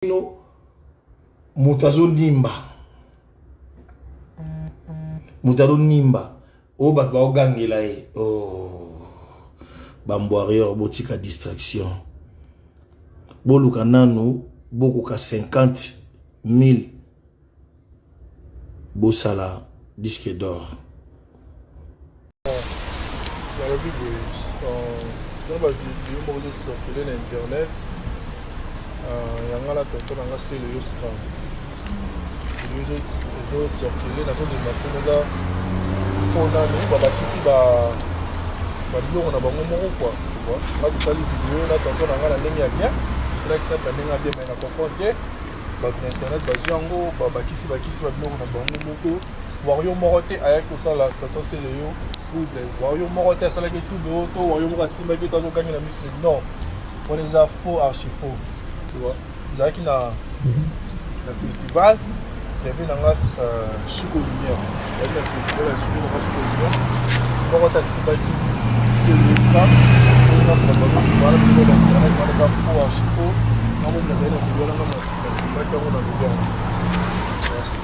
Bino moto azonimba, moto azonimba oyo bato baogangela ye. Oh, bambwarrior, botika distraction, boluka nanu bokoka 50 000, bosala disque d'or. Nalobi boye, na ba video moko ezo circuler na internet ya nga na tonton na nga Sele Yostra, video ezo circuler, nazo ndima te eza faux. Nanu babakisi ba babiloko na bango moko quoi, tu vois. Nga tosali video na tonton na nga na ndenge ya bien, tosalaki snap na ndenge ya bien, mais na comprendre te, bato na internet bazwi yango, babakisi bakisi babiloko na bango moko. Wario moko te ayaki kosala tonton Seleyo trouble, wario moko te asalaki trouble oyo to wario moko asimbaki to azokangi na miso. Non, wana eza faux, archi faux, tu vois. Ezalaki na festival ya vie na nga Chico Lumière, ezalaki na festival ya Chico na nga Chico Lumière. Moko te asimbaki Seleyo Star oyo nyonso na bango wana biloko ba internet wana eza faux, archi faux. Nga momi nazali na video wana, nga nasimbaki yango na lobi yango. Merci.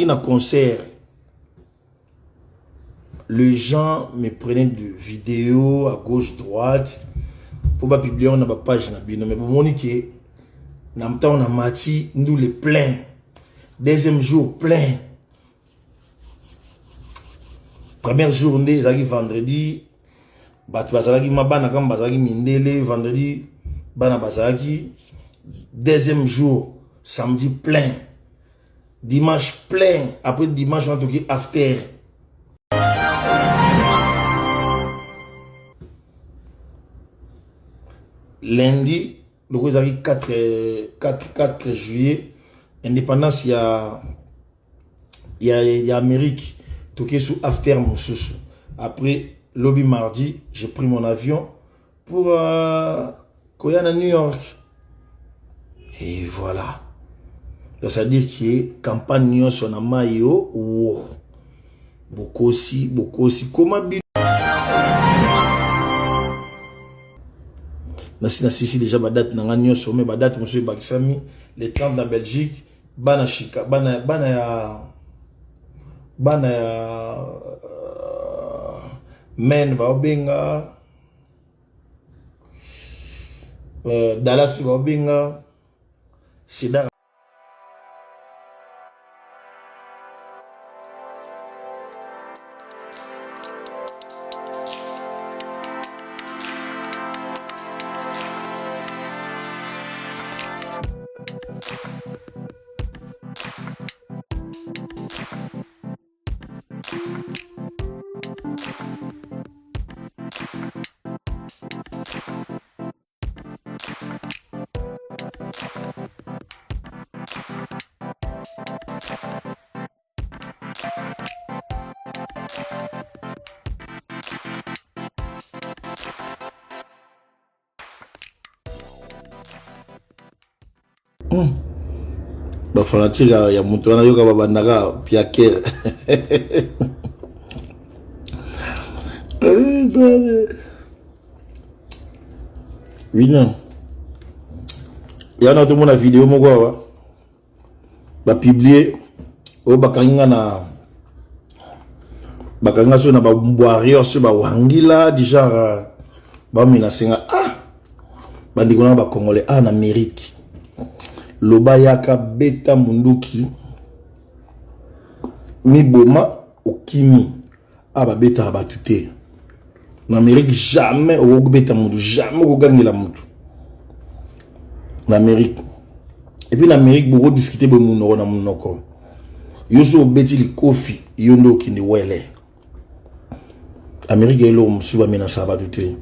Na concert, les gens me prenaient de vidéos à gauche droite pour ba publier na ba page na bino, mais bomoni ke na ntango na mati ndule plein, deuxième jour plein, premier jour nde ezalaki vendredi, bato bazalaki ma bana kama bazalaki mindele, vendredi bana bazalaki, deuxième jour samedi plein, dimanche plein, après dimanche wana toki after. Lundi loko ezalaki 4 4 4 juillet, indépendance ya Amérique, toke su after mosusu. Après lobi mardi, j'ai pris mon avion pour koya na New York et voilà. Donc ça veut dire que campagne nyonso na mai yo wo bokosi bokosi koma bino nasi nasisi déjà badate na nga nyonso, mais badate mosusu ebakisami le 30 na Belgique, bana shika bana bana ya men baobenga Dallas mpe baobenga Cedar. Bafanatike ya moto wana yoka babandaka piakere. William yana tomona video moko awa bapublie oyo bakangi nga na bakangi nga so na bawarrior so bawangila du genre bamenase nga. Ah, bandeko na bacongolais, ah, na Amérique loba yaka beta munduki miboma okimi. Ah, babetaka bato te na Amérique, jamais okobeta motu, jamais okogangela motu na Amérique. Et puis na Amérique bokodiscute boye monoko na monoko, yo so obeti likofi, yo nde okende wele. Amérique eloko mosusu, bamenasaka bato te.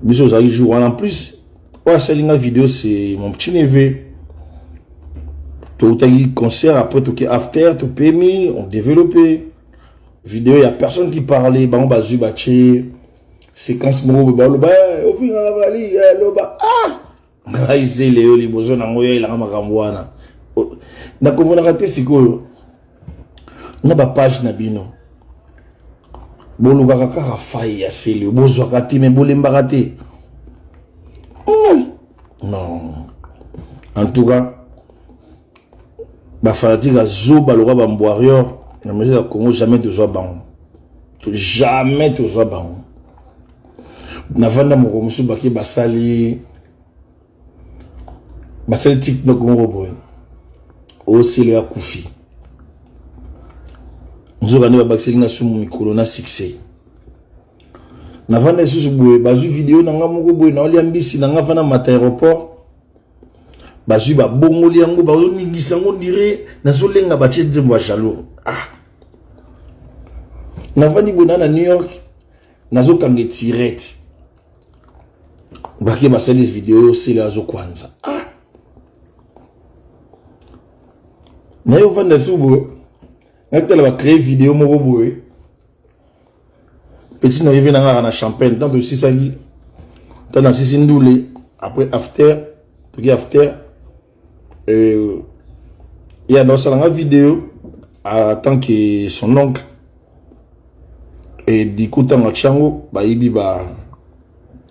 Biso ozalaki jour wana, en plus oyo asali nga video c'est mon petit neveu. Toutaki concert, après toke after, topemi, on développé vidéo, ya personne qui parlait. Bango bazwi batie séquence moko boye, baloba ofingaka bali loba. Ah, ngai zele yo liboso nango yo elanga makambo wana nakomponaka te. Sikoyo na bapage na bino bolukaka kaka fai ya sele, bozwaka te, me bolembaka te. Non, en tout cas bafanatike ya zoba lokola bambwarrior na musique ya Congo, jamais tozwa bango, jamais tozwa bango. Navanda moko mosusu, bake basali basali TikTok moko boye, osilo ya kufi, nzoka nde babakiseli nga sumu mikolo na succès. Navanda lisusu boye, bazwi video na nga moko boye, naolia mbisi na nga, vanda mata aéroport, bazwi babongoli yango, bazoningisa yango, ndire nazolenga, batie nzembo ya jaloux. Ah, navandi boye na na New York, nazokanga etirete, bake basali video oyo osele azokwanza. Ah, naye ovanda lisusu boye, natala bacree video moko boye, petit na yevi na ngaka na champagne. Ntango tosisaki, ntango nasisi ndule, après after, toki after, ye anda osala nga video en tant que son oncle. Et du coup, ntango atia yango, bayibi ba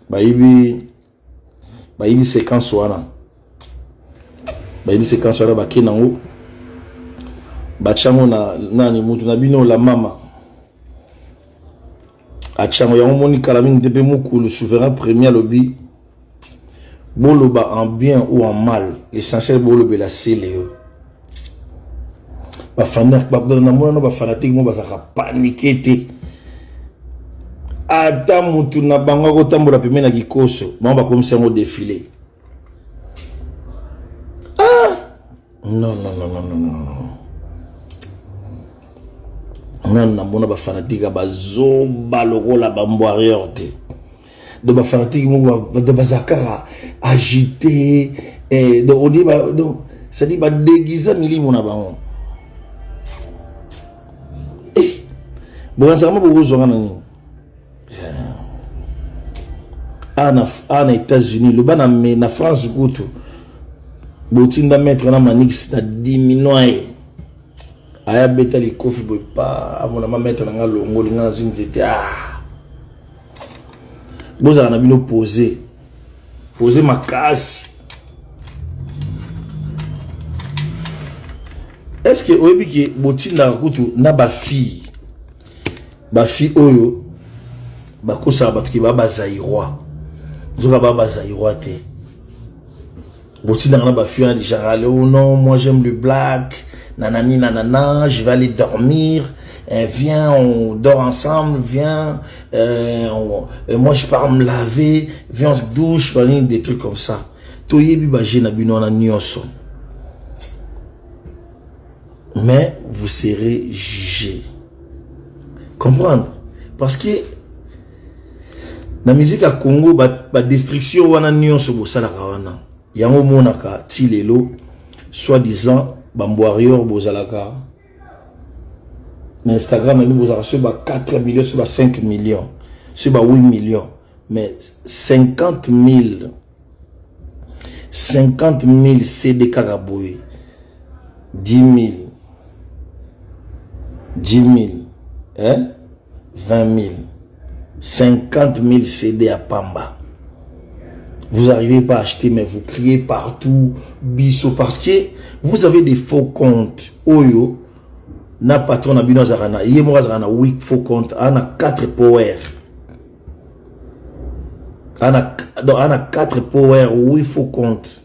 bayibi bayibi séquence wana, bayibi séquence wana, bake nango, batia yango na nani, mutu na bino la mama atia yango. Yango moni kala mingi te mpe mokulu souverain premier alobi: boloba en bien ou en mal, l'essentiel bolobela sele yo. Namona bafanatike mo bazalaka paniqué te, ata mutu na bango akotambola pembeni na kikoso, bango bakomisi yango défilé. Ah non, non, non, non, non, non, nanu namona bafanatike ya bazoba lokola bambwarrior te. Donc bafanatike moko bazala kaka agité, eh, donc on dit ba, donc c'est-à-dire badéguisa milimo na bango. Eh, bokanisaka mo bokozwanga na nini? A na États-Unis, loba na, na France kutu, botinda maître na Manix na diminoa ye, aya beta likofi boye pa amona ma maître na nga longoli nga, nazwi nzete. Ah, bozala na bino pose pose makasi. Est ce que oyebi ke botindaka kutu na bafille, bafille oyo bakosaka bato ke ba bazaïrois, nzoka ba bazaïrois te? Botindaka na bafille wana déjà: allez, oh non, moi j'aime le black, nanani nanana, je vais aller dormir, viens, on dort ensemble, viens, moi je pars me laver, viens, on se douche, des trucs comme ça. Toyebi baje na bino wana nyonso, mais vous serez jugé, comprendre? Parce que na musique ya Congo, badestruction ba wana nyonso bosalaka wana, yango omonaka ti lelo, soi-disant bambwarrior bozalaka na Instagram na bino, bozalaka soki ba 4 millions, soki ba 5 millions, soki ba 8 millions, mais 50 000, 50 000 CD kaka boye, 10 000, 10 000, hein? 20 000, 50 000 CD à pamba. Vous n'arrivez pas à acheter, mais vous criez partout, biso, parce que vous avez des faux comptes. Oyo, na patron na bino azalaka na ye moko, azalaka na 8 faux compte, ana 4 power, ana, donc ana 4 power, 8 faux compte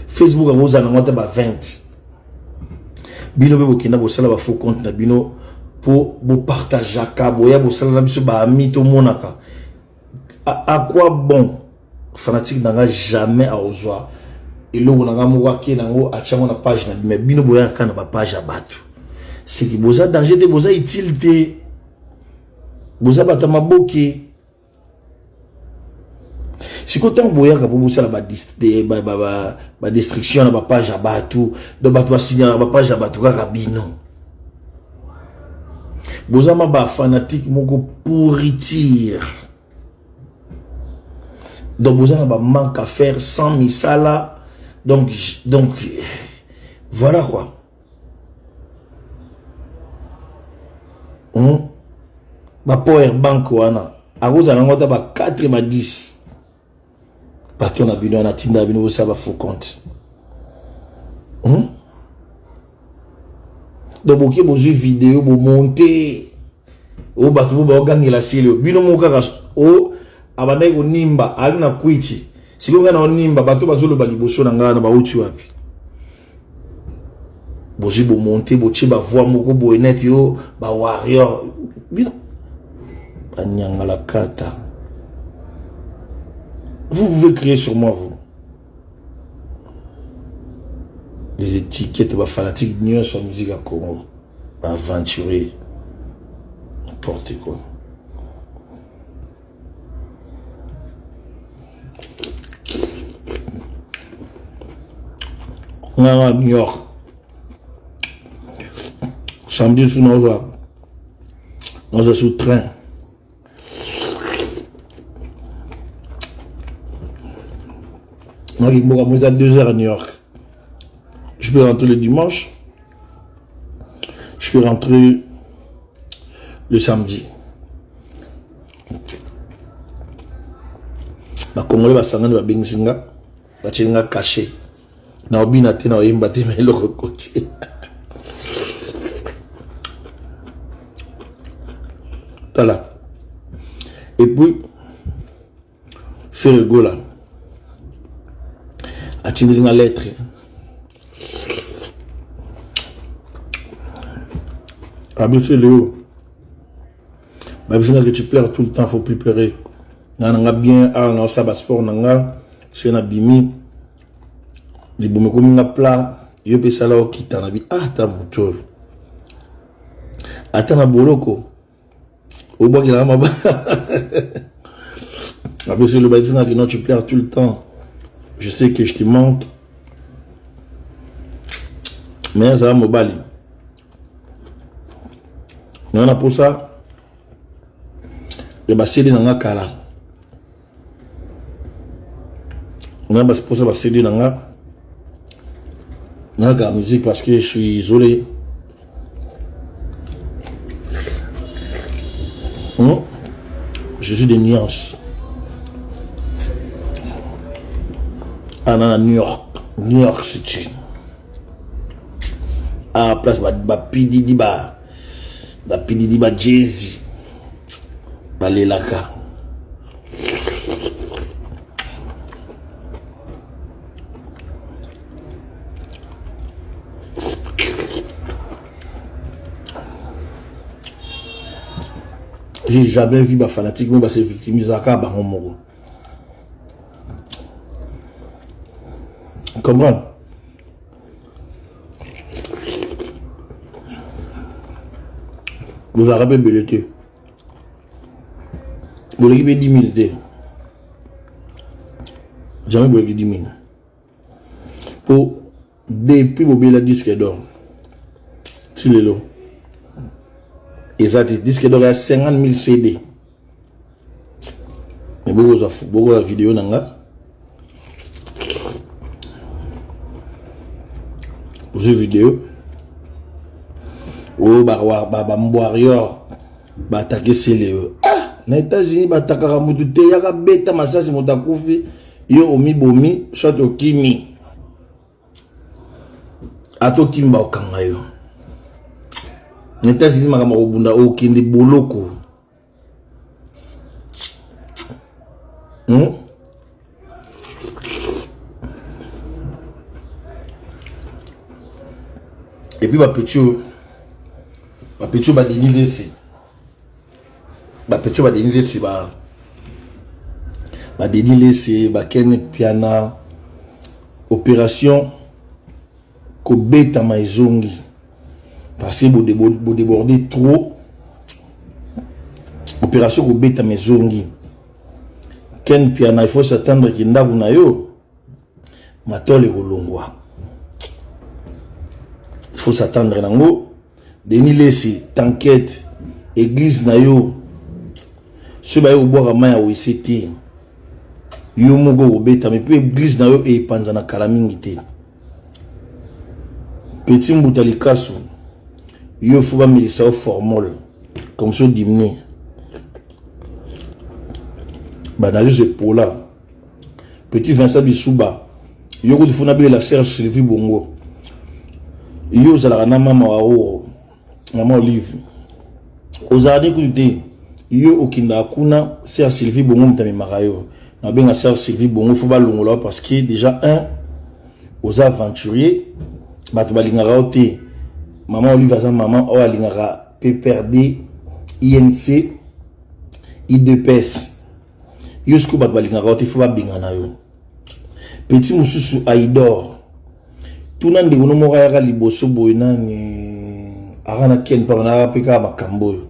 Facebook, akozala nango ata ba 20. Bino mpe bokenda bosala ba faux compte na bino mpo bopartageaka, boya bosala na biso baami, tomonaka. À quoi bon? Fanatique na nga jamais akozwa eloko na nga moko, ake nango, atiango na page na bino. Bino boyaka kaka na bapage ya bato, seki boza danger te, boza utile te, boza bato ya maboke. Sikoyo ntango boyaka mpo bosala badestruction na bapage ya bato, donc bato basignalaka bapage ya bato kaka bino. Boza ma bafanatike moko pourriture, donc boza na bamanque à faire, sans misala. Donc voilà quoi, Ba power bank wana akozala yango ata ba 4, ba 10. Patron na bino wana atinda bino bosala ba faux compte. Donc boke bozwi video bomonte oyo bato bo baogangela sili oyo bino moko kaka o abandaki konimba ayaki na kwiti sikoyo ngai na onimba bato bazoloba liboso na ngai na bauti wapi bozwi bomonte botie bavoi moko boye neti yo bawarrior bino banyangalakata. Vous pouvez crier sur moi, vous les étiquettes bafanatiques nyonso ya musique ya Congo, baaventurier, n'importe quoi. Nga New York samedi su nazwa su train. Naki mboka mo eza 2 heures à New York. Je peux rentrer le dimanche, je peux rentrer le samedi. Bakongole basangani, babengisi nga, batieli nga cachet na obina te, na oyemba te, ma eloko ekoti. Tala, et puis Ferre Gola atindeli nga lettre. Abisi Léo, babisi nga que tu pleures tout le temps, faut plus pleurer. Nga na nga bien awa, na osala basport na nga. Soki nabimi, libumu ekomi nga plat, yo mpe esala okita. Na bi ah, ata moto oyo ata na boloko obwakelaka maba. Abisi loba, ebisi nga que non, tu pleures tout le temps, je sais que je te manque, mais azala mobali nga na posa ya baseli na nga kala nga baposa baseli na nga nayaka musique parce que je suis isolé. Je suis de nuances ana na New York, New York City, a place bapididi ba bapididi ba Jay-Z balelaka. J'ai jamais vu bafanatique mo base victimisaka bango moko. Comprendre, bozalaka mpe ebele te, boleki mpe 10 000 te, jamais boleki 10 000. Po depuis bobela disque d'or ti lelo eza te disque d'or ya 50 000 CD. Mais bokozwa, bokozwa video na nga, ozwi video oyo bambwarrior baatake sele oyo. Ah, na États-Unis batakaka motu te. Yaka beta masasi, moto akufi, yo omibomi, soit okimi. Ata okimi, baokanga yo. Na États-Unis makambo ya kobunda, okende boloko. Et puis bapeti oyo, bapeti oyo baDenis Lesi, bapeti oyo baDenis Lesi, baDenis Lesi, bakene piana opération kobetama ezongi parce que bodéborde trop. Opération kobetama ezongi. Ken Piana, il faut s'attendre ki ndako na yo matole ekolongwa, il faut s'attendre nango. Denis Lesi, t'inquiète, église na yo soki baye kobwaka mai ya wese te, yo moko okobetama. Et puis église na yo epanzana kala mingi te. Petit mbuta likasu, yo faut bamelisa yo formol comme ça odimine baanalyse epola. Petit Vincent Bisuba, yo kutu funa belela Serge Sylvie Bongo. Yo ozalaka na mama wa Roro, mama Olive. Ozalaka ne kutu te. Yo okendaka kuna Serge Sylvie Bongo moto amemaka yo. Nabenga Serge Sylvie Bongo faut balongola yo parce que déjà un oza aventurier, bato balingaka yo te. Mama Olive aza mama oyo alingaka PPRD, INC, IDPS. Yo sikoyo bato balingaka yo te, fo babengana yo. Petit mosusu Aidor, tuna ndeko no moko ayaka liboso boye nani aka na ken papa nayaka mpe kaka makambo oyo,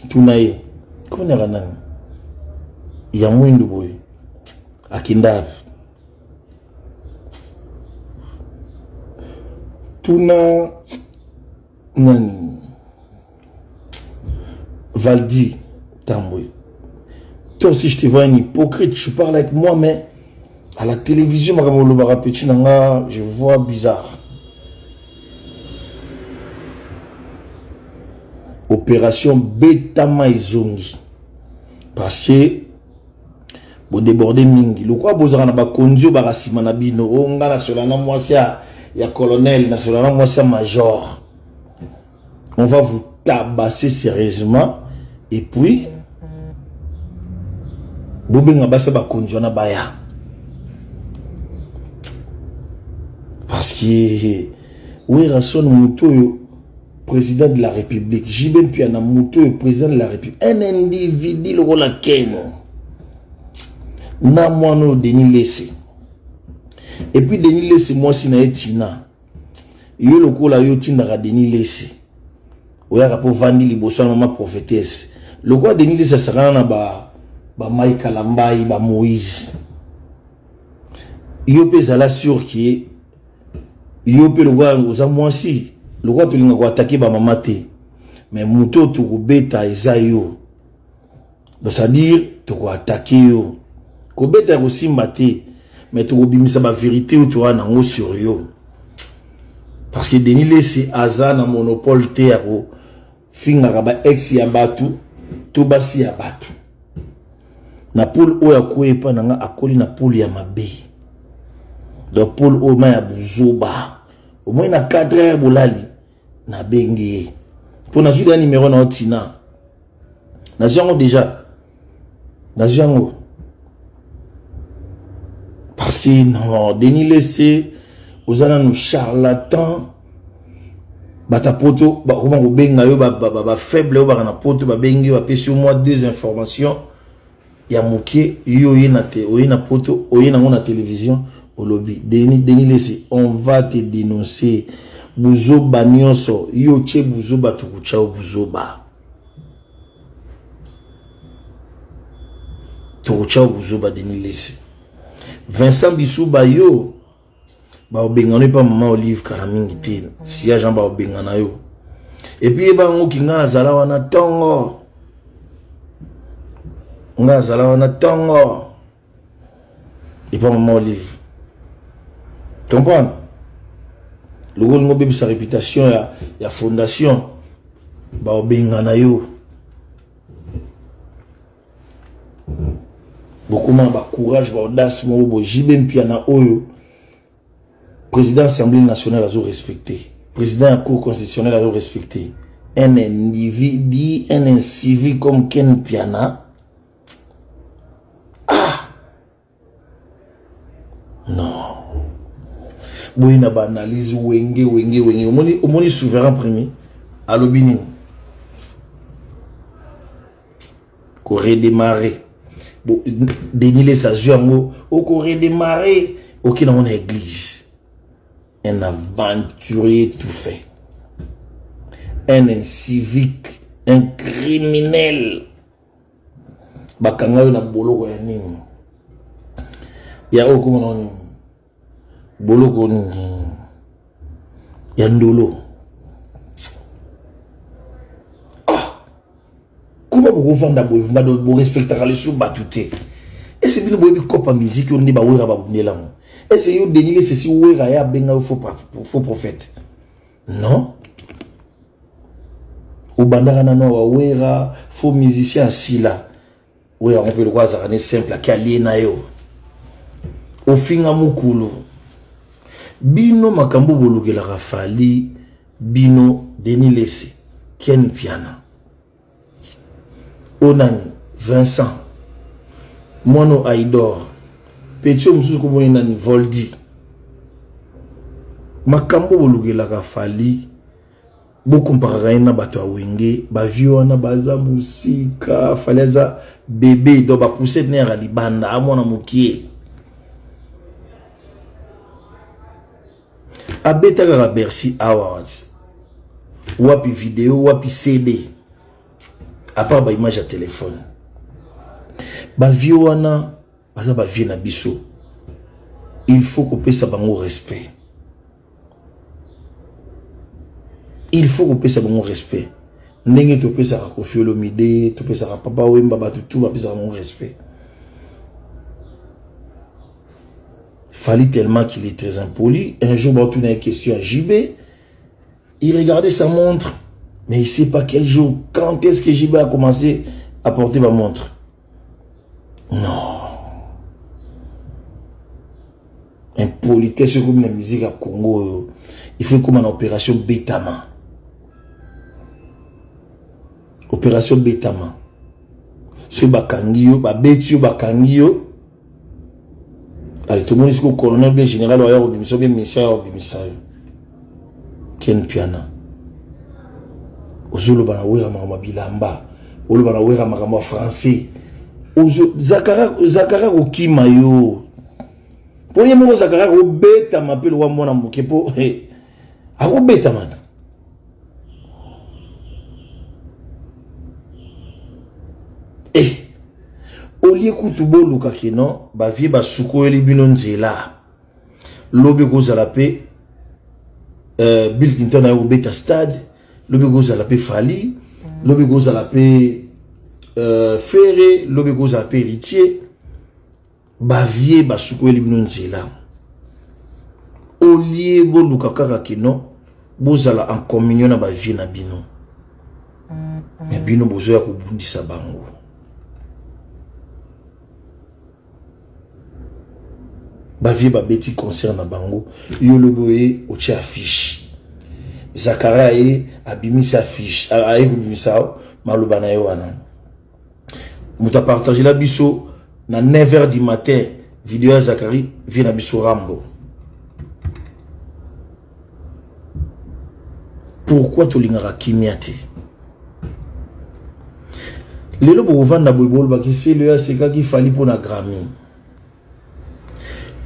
tuna ye komoni aka nani ya mwindu boye akenda wapi? Tuna nani Valdi Tambwe. Toi aussi, je te vois un hypocrite. Tu parles avec moi, mais à la télévision, petit nanga, je vois bizarre. Opération Betama Ezongi. Parce que bodeborde mingi lokola bozalaka na bakonzi oyo baka nsima na bino o nga nasola na mwasi ya colonel nasola na mwasi ya major, on va vous tabasser sérieusement. Et puis bobenga basi ya bakonzi wana baya, parce que Werrason moto oyo président de la République, JB Mpiana moto oyo président de la République, un individu lokola Ken na mwana oyo Denis Lese. Et puis Denis Lese mwasi na ye Tina, yo lokola yo otindaka Denis Lese oyaka mpo vandi liboso ya mama prophétesse, lokola Denis Lese asakana na ba Mike Kalambayi, ba Moïse, yo mpe ezala sûr ke yo mpe lokola oza mwasi, lokola tolinga koatake bamama te, mais moto oyo tokobeta eza yo. Donc c'est-à-dire tokoatake yo, kobeta ya kosimba te, mais tokobimisa bavérité oyo toza nango sur yo, parce que Denis Lese aza na monopole te ya kofingaka ba ex ya bato to basi ya bato. Na pole oyo akwei epa na nga, akoli na pole ya mabe, donc pole oyo ma ya buzoba. Omoi na 4 heures bolali, nabengi ye mpo nazwi deja numero na yo Tina, nazwi yango deja, nazwi yango, parce que non, Denis Lese oza nanu charlatan. Bato ya poto bakoma kobenga yo bafaible oyo baka na poto, babengi yo, bapesi yo mwa deux informations ya moke, yo oye na te, oye na poto, oye nango na télévision, olobi. Denis Lese, on va te dénoncer. Buzoba nyonso yo tie buzoba, tokotya yo buzoba, tokotya yo buzoba. Denis Lese, Vincent Bisuba, yo baobengana epa mama Olive kala mingi te, siya Jean baobengana yo. Et puis yeba yango ki nga nazala wana ntongo, nga nazala wana ntongo epa mama Olive, comprendre? Lokola olingi obebisa réputation ya fondation, baobengana yo. Bokoma na bacourage, baaudace moko boye. JB Mpiana oyo président assemblée nationale azo respecte, président ya cour constitutionnelle azo respecte, un individu, un incivique comme Ken Mpiana, ah non, boye na baanalyse wenge wenge wenge. Omoni, omoni souverain premier alobi nini? Koredémarrer. Bo Denis Lese azwi yango, okoredémarrer, oke nango na église. Un aventurier tout fait, un incivique, un criminel. Bakanga yo na boloko ya nini ya oyo komona nini, boloko nini ya ndolo. Ah, kuma bokovanda boye, borespectaka lisusu bato te. Ese bino boyebi kopa miziki oyo nde bawera babundelango? Ese yo Denis Lese, si Wera ye abenga yo faux prophète, non, obandaka nano awa Wera faux musicien asila oyo yango mpe lokola azalaka ne simple ake alie na yo. Ofinga mukulu. Bino makambo bolukelaka Fally bino Denis Lese, Ken Mpiana. Oyo nani? Vincent. Mwana Aidor. Petit oyo mosusu komoni nani? Voldi. Makambo bolukelaka Fally bokomparaka ye na bato ya wenge bavie wana baza mosika fali aza bebe donc bapoussete ne yaka libanda amwana mokie abeta kaka bercy awa wati wapi video wapi cd apart baimage ya telefone bavie wana baza bavie na biso il faut kopesa bango respect il faut kopesa bango respect ndenge topesaka Koffi Olomide topesaka Papa Wemba bato tout bapesaka bango respect Fally tellement qu'il est très impoli un jour baotuna ye question ya JB il regardait sa montre mais il sait pas quel jour quand est-ce que JB a commencé à porter ma montre. Non, impolitesse ekomi na musique ya Congo oyo il faut ekóma na opération betama, opération betama. Soki bakangi yo, babeti yo, bakangi yo, ale tomoni sikoyo colonel bien général oyo aya kobimisa bien ministère ya kobimisa yo. Ken Piana, ozoloba na Wera makambo ya bilamba, oloba na Wera makambo ya français, Zakara kokima yo mpo ye moko Zakara akobetama mpe lokwa mwana moke mpo akobetama. Eh, olie kutu boluka kino bavie basukoyeli bino nzela lobi ekozala mpe Bill Clinton aye kobeta stade, lobi ekozala mpe Fally, lobi ekozala mpe Ferre, lobi ekozala mpe Héritier. Bavie basukoyeli bino nzela, olie boluka kaka kino bozala en communion na bavie na bino, me bino bozoya kobundisa bango. Bavie babeti concert na bango, yo lobi oye otie affiche. Zakara aye abimisi affiche, aye kobimisa maloba na ye wana. Moto apartagela biso na 9h du matin video ya Zakari vie na biso Rambo. Pourquoi tolingaka kimia te? Lelo bokovanda boye bolobaki selo oyo asekaki Fally mpo na Grammy.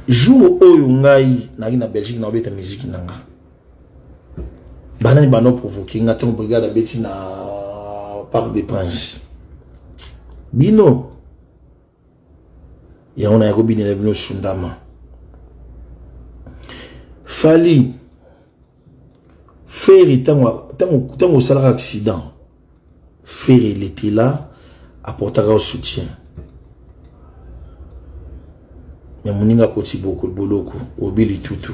Jour oyo ngai nayaki na Belgique na obeta miziki na nga, banani bano provoke nga ntango brigade abeti na Parc des Princes? Bino yango naya kobinela bino sundama. Fally Ferre, ntango osalaka accident, Ferre il était là, apportaka yo soutien, mais moninga akoti boloko obi litutu.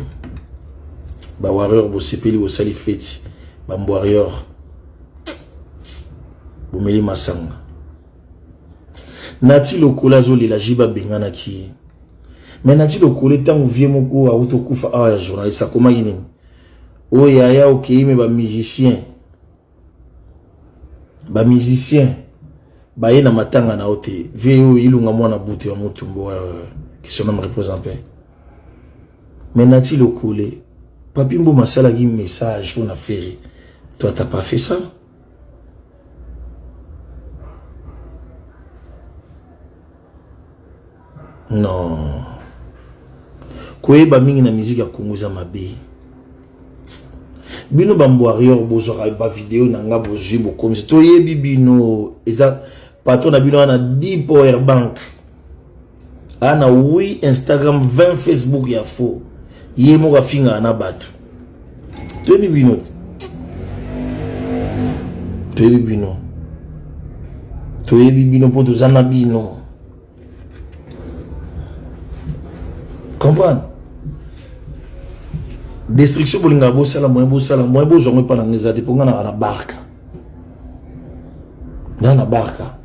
Bawarrior bosepeli, bosali feti, bambwarrior bomeli masanga. Nati Lokola azolela jibe abenganaki ye, mais Nati Lokole ntango vie moko awuti okufa awa ya journaliste akomaki nini? Oyo yaya okei, me bamusicien baye na matanga na yo te. Vie oyo Ilunga mwana butu ya Mutumbo, que son âme repose en paix. Mais Nati Lokole, Papi Mboma asalaki message mpona Ferre, toi t'as pas fait ça. Non, koyeba mingi na miziki ya Kongo eza mabe. Bino bambwarrior bozwaka bavideo na nga, bozwi bokomisi, toyebi bino. Eza patron na bino wana 10 power bank ana 8 Instagram, 20 Facebook ya faux, ye moko afingaka na bato. Toyebi bino, toyebi bino, toyebi bino mpo toza na bino. Comprendre destruction bolingaka bosala moyen, bosala moyen bozwa yango epa na nga eza te, mpo nga naka na barka, nga na barka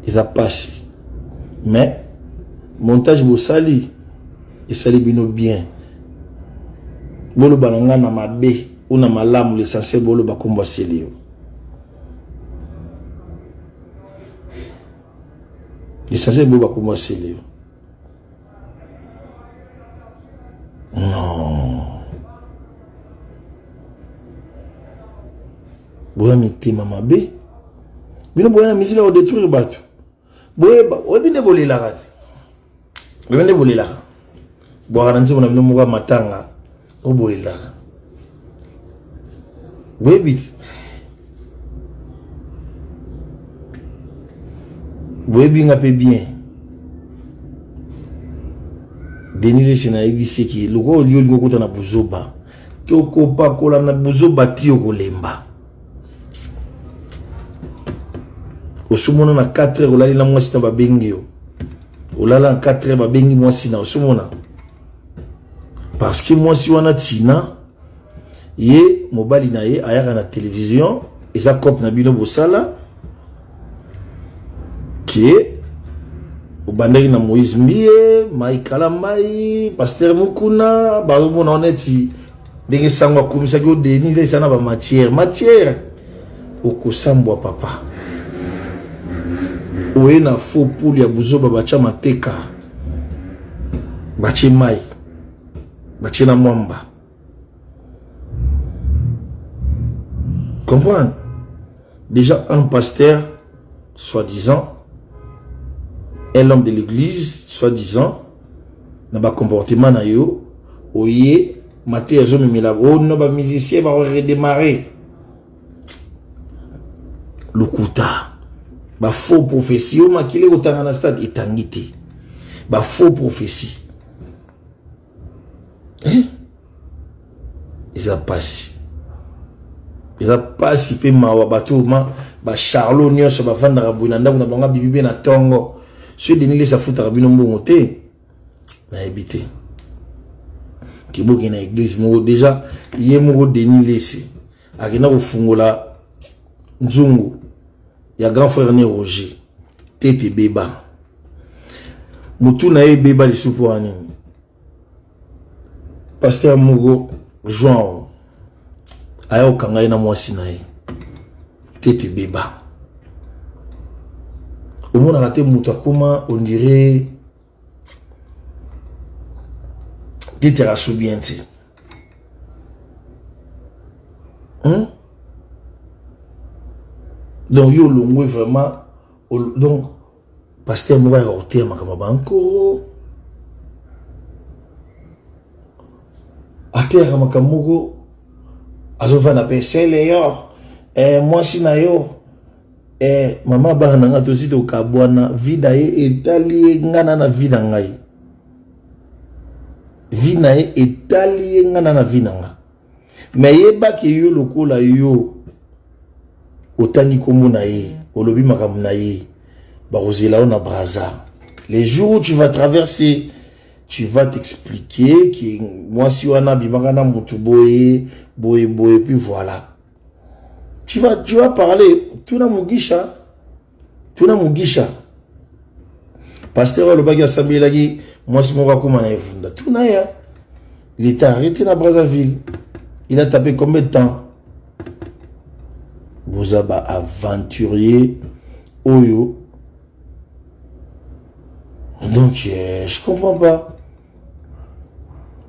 eza pasi. Mais montage bosali esali bino bien. Boloba na nga na mabe ou na malamu, l'essentiel boloba kombo ya Celeo. L'essentiel boloba kombo ya Celeo. Non. Boya mitema mabe. Bino boya na misila ko détruire bato. Boyeba, oyebi nde bolelaka te. Oyebi nde bolelaka. Bwaka na nzembo na bino moko ya matanga oyo bolelaka. Boyebi te. Boyebi nga mpe bien. Denis Lessie nayebisi eke lokola olingi olingi okota na buzoba tokopakola na buzoba ti okolemba. Osomona na 4 heures olali na mwasi na babengi yo, olala na 4 heures babengi mwasi na osomona parce que mwasi wana tina ye mobali na ye ayaka na television eza cope na bino bosala ke obandaki na Moïse Mbiye, Mike Kalambayi, Pasteur Mukuna, bazomona neti ndenge sango akomisaki yo Denis nde eza na ba matière matière okosambwa papa oye na faux poule ya buzoba batya mateka batye mai batye na mwamba comprendre déjà un pasteur soi-disant un homme de l'église soi-disant na ba comportement na yo oye mateya ezomemela oh no ba musicien ba redémarrer lokuta ba faux prophétie oyo makili ekotanga na stade etangi te ba faux prophétie eh? Eza pasi, eza pasi mpe mawa. Bato ma bacharlot nyonso bavandaka boye na ndako na bango abibi mpe na ntongo. Soki Denis Lessie afutaka bino mbongo te, nayebi te. Kiboki na église moko déjà ye moko Denis Lessie akenda kofungola nzungu ya grand frère ne Roger tete ebeba motu na ye ebeba lisusu mpo ya nini? Pasteur moko Jean aya kokanga ye na mwasi na ye tete ebeba. Omonaka te moto akoma on dirait tete asu bien te. Hmm? Donc yo olongwe vraiment donc pasteur moko ayaka koteya makambo ya bankoro ateyaka makambo moko azovanda mpe sele yo eh, mwasi na yo eh, mama bana na ngai tosi tokabwana vi na ye etali ye ngai na na vi na ngai vi na ye etali ye ngai na na vi na ngai me yebaki yo lokola yo otangi nkombo na ye olobi makambo na ye bakozela yo na Brazza. Les jours où tu vas traverser, tu vas t'expliquer que mwasi wana abimaka na mutu boye boye boye, puis voilà, tu vas parler. Tuna Mugisha, tuna Mugisha, pasteur alobaki asambelaki mwasi moko akóma na evunda. Tuna ya il était arrêté na Brazzaville, il a tapé combien de temps? Boza ba aventurier oyo. Donc je comprends pas.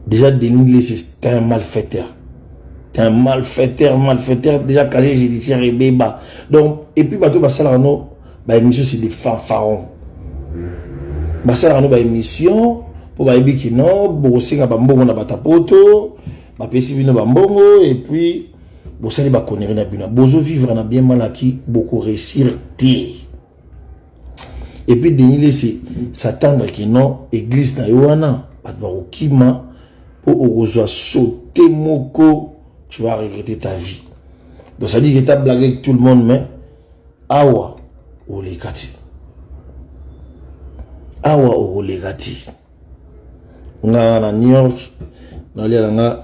Déjà Denis Lessie, c'est un malfaiteur, c'est un malfaiteur, malfaiteur. Déjà casier judiciaire ebeba. Donc et puis bato basalaka no ba émission, c'est des fanfarons. Basalaka no ba émission mpo bayebi kino bokosenga bambongo na bato poto bapesi bino bambongo et puis bosali baconnerie na bino, bozovivre na bien mal acquis, bokoréussir te. Et puis Denis Lessie, s'attendre que non église na yo wana bato bakokima mpo okozwa saute moko, tu vas regretter ta vie. Donc ça dit que t'as blagué avec tout le monde, mais awa oleka te, awa okoleka te. Nga na New York nalia na nga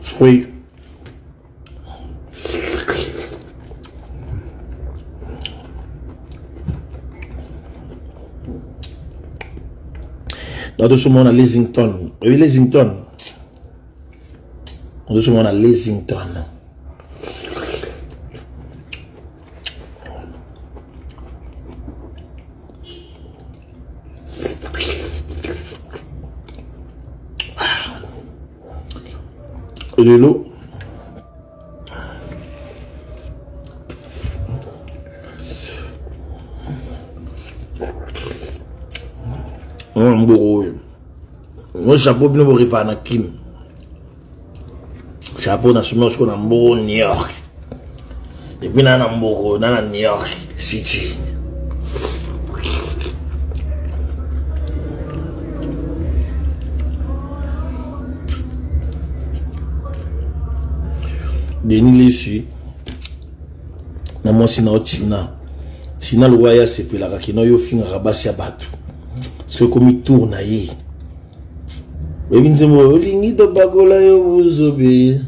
fruit. Donc tosomba na Lexington. Oyebi Lexington? Tosomba na Lexington. Lelo mboko oyo ngo chapeau bino borevaka na crime chapeau nasombi sikoyo na mboko new york epuis naa na mboko na na new york city. Denis Lessi na mwasi na yo Tina. Tina lokola ye asepelaka kino yo ofingaka basi ya bato. Soki ekomi tour na ye. Oyebi nzembo olingi topakola yo buzobe.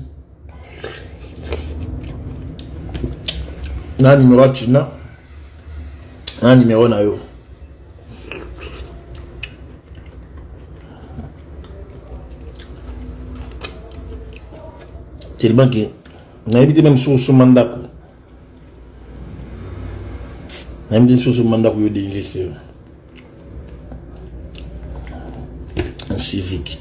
Na numero ya Tina na numero na yo. Tellement que nayebi te meme soki osomba ndako, nayebi te soki osomba ndako yo Denis Lessie un civique.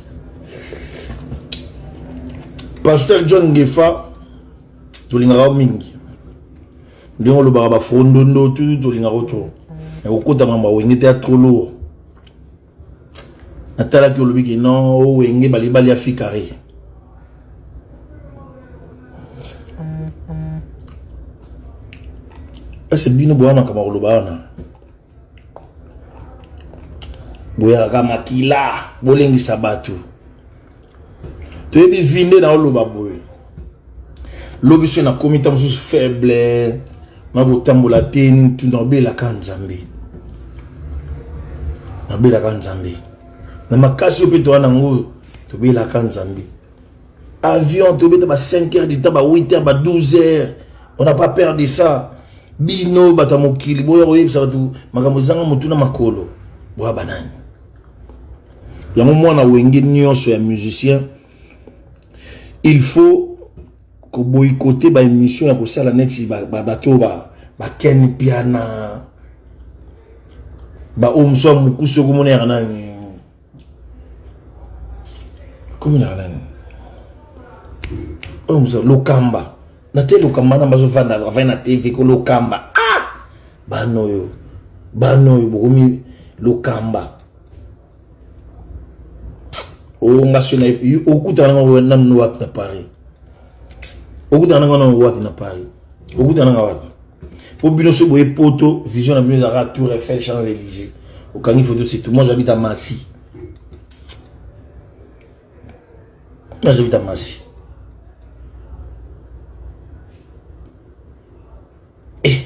Pasteur John Ngefa, tolingaka yo mingi ndenge olobaka bafrondondo tu tolingaka yo trop, mais kokota makambo ya wenge te ya trop lourd. Natalaki olobi ke non owenge balibali ya fi carré. Ese bino boya makambo ya koloba wana, boyaka makila bolengisa bato. Toyebi vi nde na oloba boye, lobi soki nakomi ntango mosusu faible nakotambola te nini tu, nabelaka Nzambe, nabelaka Nzambe na makasi oyo mpe toa nango, tobelaka Nzambe. Avion tobeta ba 5 heures du temps, ba 8 heures, ba 12 heures, on n'a pas peur de ça. Bino bato ya mokili boya koyebisa bato makambo ezanga motu na makolo, boya banani yango. Mwana wenge nyonso ya musicien, il faut koboyikote ba émission ya kosala neti bato baken piana, baoyo mosu ya mokusi okomona yaka nani, komonaka nani oyo mosu Lokamba na te, Lokamba na bazovanda avai na TV ko Lokamba. Ah, bana oyo, bana oyo bokomi Lokamba oyo nga soki na okutana nanga nanu wapi na Paris, okutana nanga nanu wapi na Paris, okutana nanga wapi? Po bino soki boye poto, vision na bino ezalaka Tour Eiffel, Champs Élysées, okangi photo, c'est tout. Moi j'habite à Massy, moi j'habite à Massy. Eh,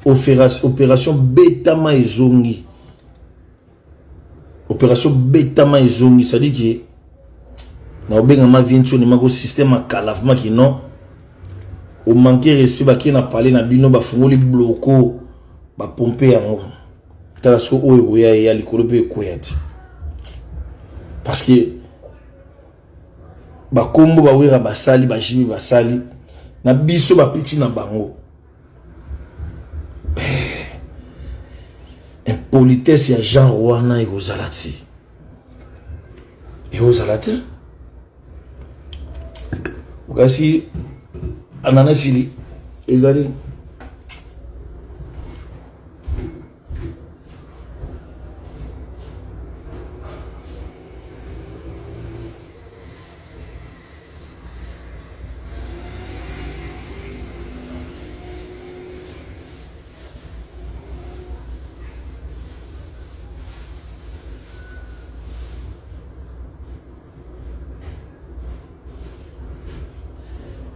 opération betama ezongi, opération betama ezongi, c'est-à-dire que na obengama vie ntioni mako système ya kala vraiment kino omanke respect. Bakie na palais na bino, bafungoli bloko, bapompe yango. Tala soki oyo ekoya eya likolo mpe ekweya te, parce que bakombo bawera basali, bajimi basali na biso bapeti na bango. Impolitesse ya genre wana ekozala te, ekozala te. Kasi ananasili ezali.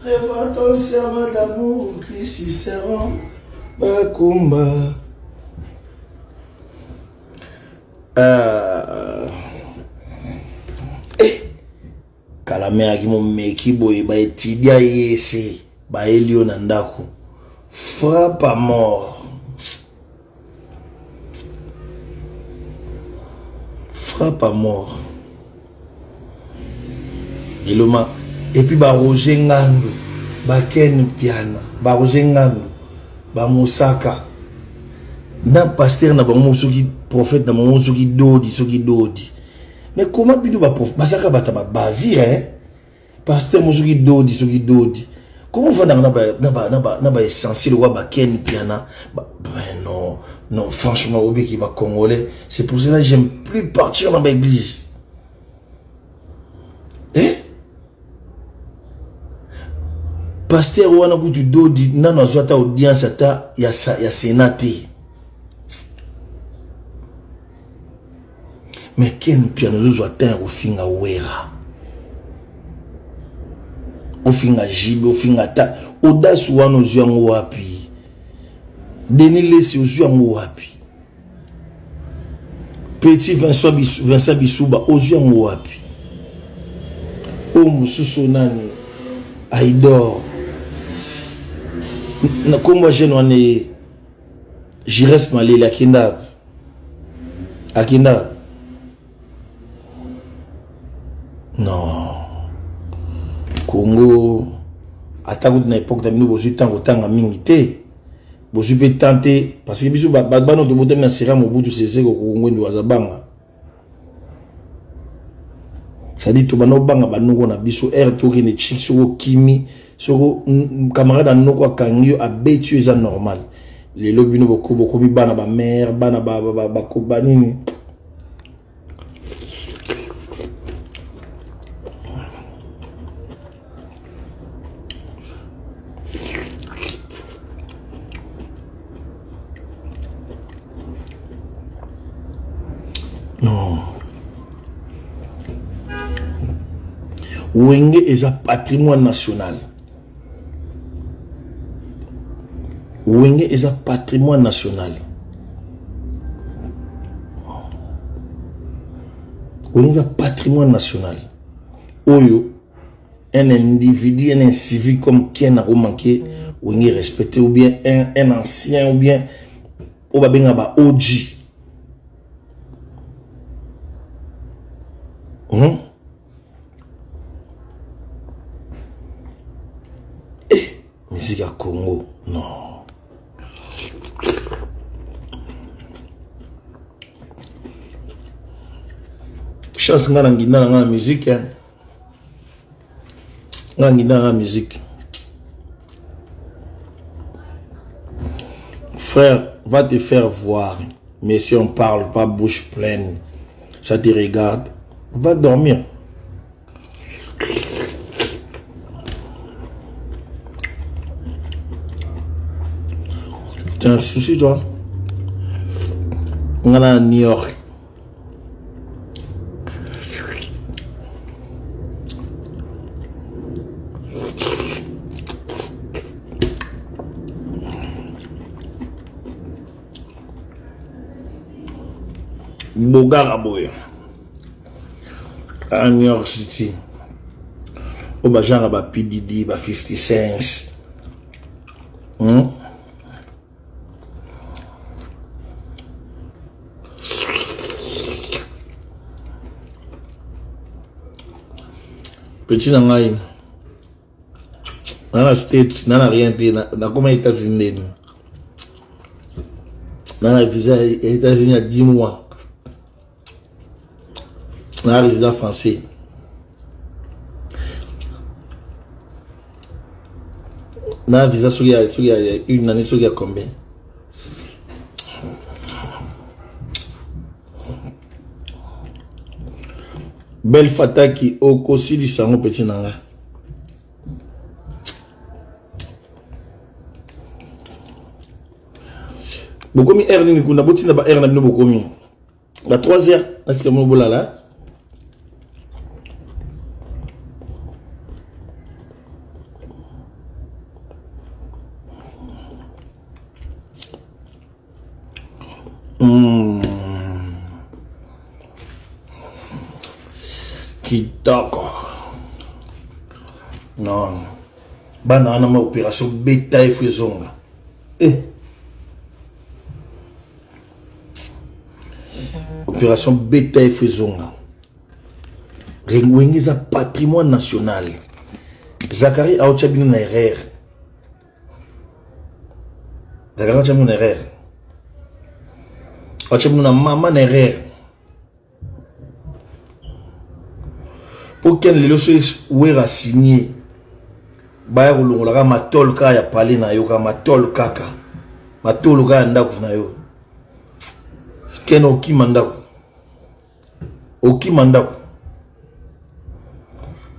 Revois ton serment d'amour, Christ Cicéron, Bakumba. Eh, kala meyaki momeki boye, baetudia ye ese bayeli yo na ndako, frappe à mort, frappe. Frappe à mort. Eloma et puis ba Roger Ngandu, ba Ken Piana, ba Roger Ngandu, ba Mosaka. Na pasteur na bango soki prophète na bango soki dodi soki dodi. Mais comment bino ba prophète basaka bata ba bavire hein? Pasteur mo soki dodi soki dodi. Comment ovandaka na ba na ba na ba na ba essentiel wa ba Ken Piana ba, ben non non franchement obiki ba congolais c'est pour cela j'aime plus partir dans ba église. Eh? Pasteur wana kutu dodi nano azwa ata audience ata ya, ya Sénat te. Mais Ken Mpiana ozozwa temps ya kofinga Wera. Ofinga JB, ofinga ata audace wana ozwi yango wapi? Denis Lessi ozwi yango wapi? Petit Vincent Bissou, Vincent Bissouba ozwi yango wapi? Oyo mosusu nani? Aidor. Na kombo ya jeune wana ye Jires Malele akenda akenda non Congo ata kutu na epoque na bino bozwi ntango kotanga mingi te bozwi mpe temps te parce que biso bato bana tobotami na sera Mobutu Sese Seko Ngbendu Wazabanga c'est-à-dire tobanda kobanga banoko na biso heure tokende chik soki okimi soko camarade ya noko akangi yo abeti yo eza normal lelo bino bokomi bana ba mare bana banini Non. Wenge eza patrimoine national. Wenge eza patrimoine national. Wenge eza patrimoine national. Oyo un individu, un incivique comme Ken a manqué Wenge respecté ou bien un, un ancien ou bien oyo babenga ba OG. Hmm? Eh, musique ya Congo, non. Chance nga na nginda na nga na musique hein. Nga nginda na musique. Frère, va te faire voir. Mais si on parle pas bouche pleine, ça te regarde. Va dormir. T'as un souci, toi? On a New York. Bogara boye à New York City oyo bagenre ba PDD ba 50 cents hmm? Petit na ngai na na states na na rien te nakoma États-Unis ndeni na na visa ya États-Unis ya 10 mois na résident français na visa soki ya soki ya une année soki ya combien belle fataki okosilisa yango peti na nga bokomi heure nini kuna botinda ba heure na bino bokomi ba 3 heures nasika bino bolala Mmh. Kitoko. Non. Bana wana ma opération beta efo ezonga. Eh. Opération beta efo ezonga. Wenge eza patrimoine national. Zakari aotya bino na erreur. Zakari aotya bino na erreur. Aotya bino na mama na erreur. Po ken lelo soki Werra signe baya kolongola kaka matole kaka ya palais na yo kaka matole kaka matolo kaka ya ndako na yo ken okima ndako okima ndako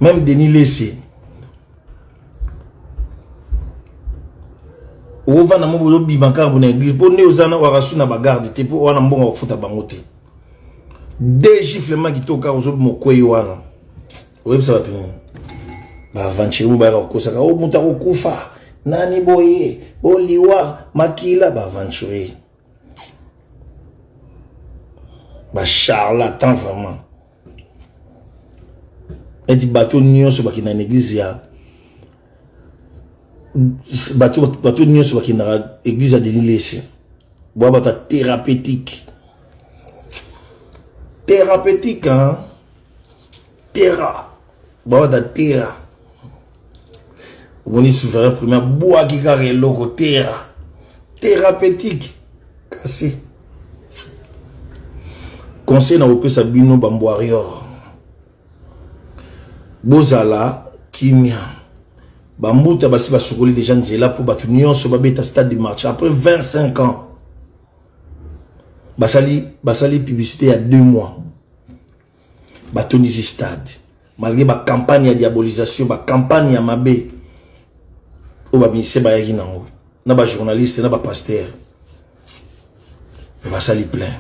meme Denis Lese okovanda mo bozobima kaka bona eglise mpo nde oza na wakasu na bagarde te mpo wana mbongo akofuta bango te de giflement kitoko kaka ozobima okwei wana oyebisa bato nini baaventurier mo bayaka kokosaka o oh, moto akokufa nani boye boliwa makila baaventurier bacharlatan vraiment neti bato nyonso bakenda na eglise ya bato bato nyonso bakendaka eglise ya Denis Lese boa bato ya thérapeutique thérapeutique hein? Terra boa bato ya terra omoni souverain premier abwaki kaka eloko terra thérapeutique kasi conseil na kopesa bino bambwarior bozala kimia bambuta basi basukoli deja nzela mpo bato nyonso babeta stade du marché après 25 ans basali basali publicité ya 2 mois batondisi stade malgré bacampagne ya diabolisation bacampagne ya mabe oyo baministère bayaki nango na bajournaliste na bapasteur basali plein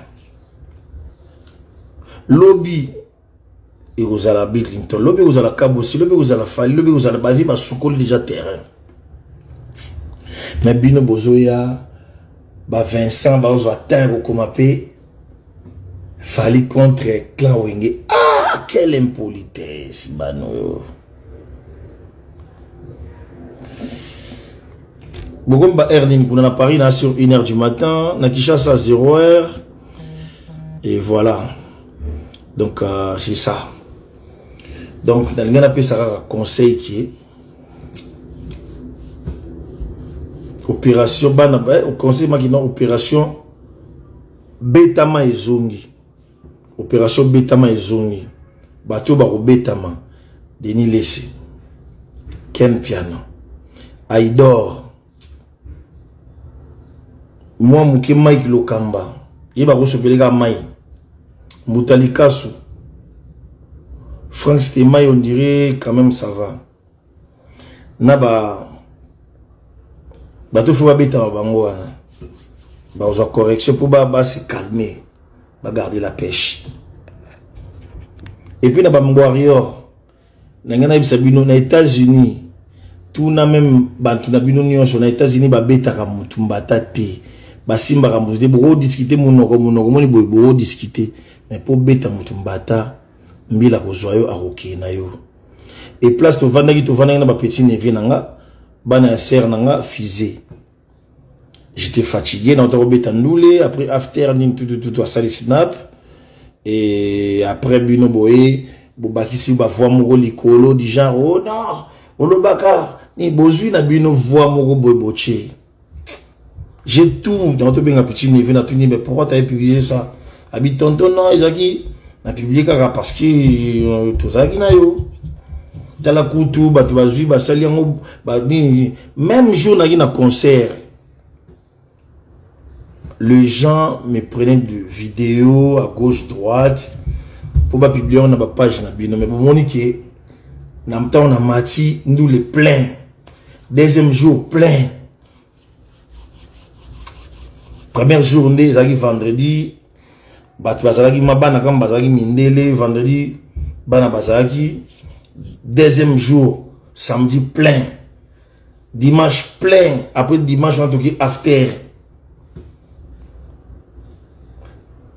lobi ekozala Bill Clinton lobi ekozala Kabosi lobi ekozala Fally lobi ekozala bavi basukoli déjà terrain mais bino bozoya ba Vincent bazwa temps kokoma mpe Fally contre clan Wenge ah quelle impolitesse bano bokomi ba heure nini kuna na Paris na sur 1 heure du matin na Kinshasa 0 heure et voilà donc euh, c'est ça donc nalingi napesa kaka conseil ke opération bana conseil maki na opération betama ezongi opération betama ezongi bato oyo bakobetama Denis Lese Ken Piano Aidor mwa moke Mike Lokamba ye bakosopele kaka mai Mbuta Likasu Frank Stemay on dirait quand même ça va na ba bato fo babetama bango wana bakozwa correction mpo ba se calmer bagarder la pêche et puis na bambwarrior na ngai nayebisa bino na États-Unis tuna meme bato na bino nyonso na États-Unis babetaka motu mbata te basimbaka motu te bokodiscute monoko monoko moni boye bokodiscute mais mpo beta motu mbata mbila kozwa yo akokee na yo e place tovandaki tovandaki na bapetit neveu na nga bana ya sere na nga fise j'étais fatigué nauta kobeta ndule après after nini tutututu asali snap et après bino boye bobakisi bavoi moko likolo du genre oh non olobaka ni bozwi na bino voi moko boye botie j'ai tout dans tobenga petit neveu natuni mais pourquoi t'avais publié ça abi tonton non ezalaki na publié kaka parce que euh, tozalaki na yo tala kutu bato bazwi basali yango nini même jour naki na concert les gens me prenaient de vidéos à gauche droite mpo bapublie yango na bapage na bino mais bomoni ke na ntango na mati ndule plein deuxième jour plein premier jour nde ezalaki vendredi bato bazalaki ma bana kama bazalaki mindele vendredi bana bazalaki deuxième jour samedi plein dimanche plein après dimanche wana toki after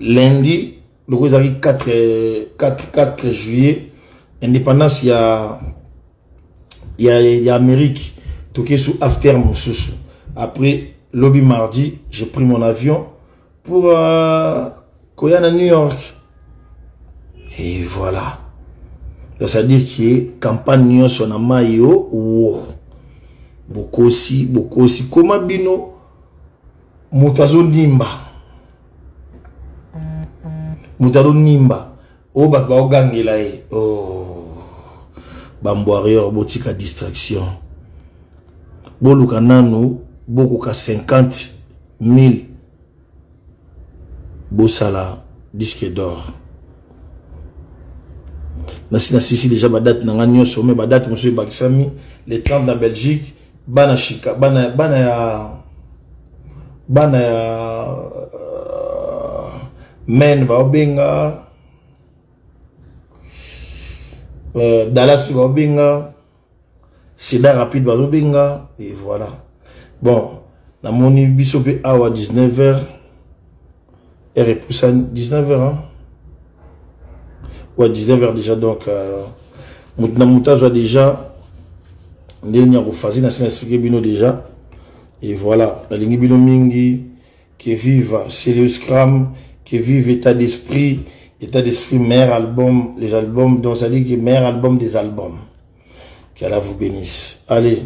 lundi loko ezalaki 4, 4, 4 juillet indépendance ya ya, ya Amérique toke sous after mosusu après lobi mardi j'ai pris mon avion pour euh, koya na New York. Et voilà. Donc, ça veut dire que campagne nyonso na mai yo wo. Bokosi, bokosi. Koma bino moto azonimba. Moto azonimba. Oyo bato baogangela ye. Oh. Bambwarrior botika distraction. Boluka nanu bokoka 50 000 bosala disque d'or. Nasi nasisi déjà badate na nga nyonso, me badate mosusu ebakisami le 30 na Belgique. Bana shika bana bana ya bana ya men baobenga Dallas mpe baobenga Seda rapide bazobenga et voilà. Bon, namoni biso mpe awa 19h, heure epusani 19h, hein? Ouais, 19h déjà. Donc moto na moto azwa déjà ndenge ya kofazi na se na expliqué bino déjà. Et voilà, nalingi bino mingi. Que vive Serious Scram, que vive État d'Esprit. État d'Esprit, meilleur album, les albums, donc ça dit que meilleur album des albums. Qu'Allah vous bénisse. Allez.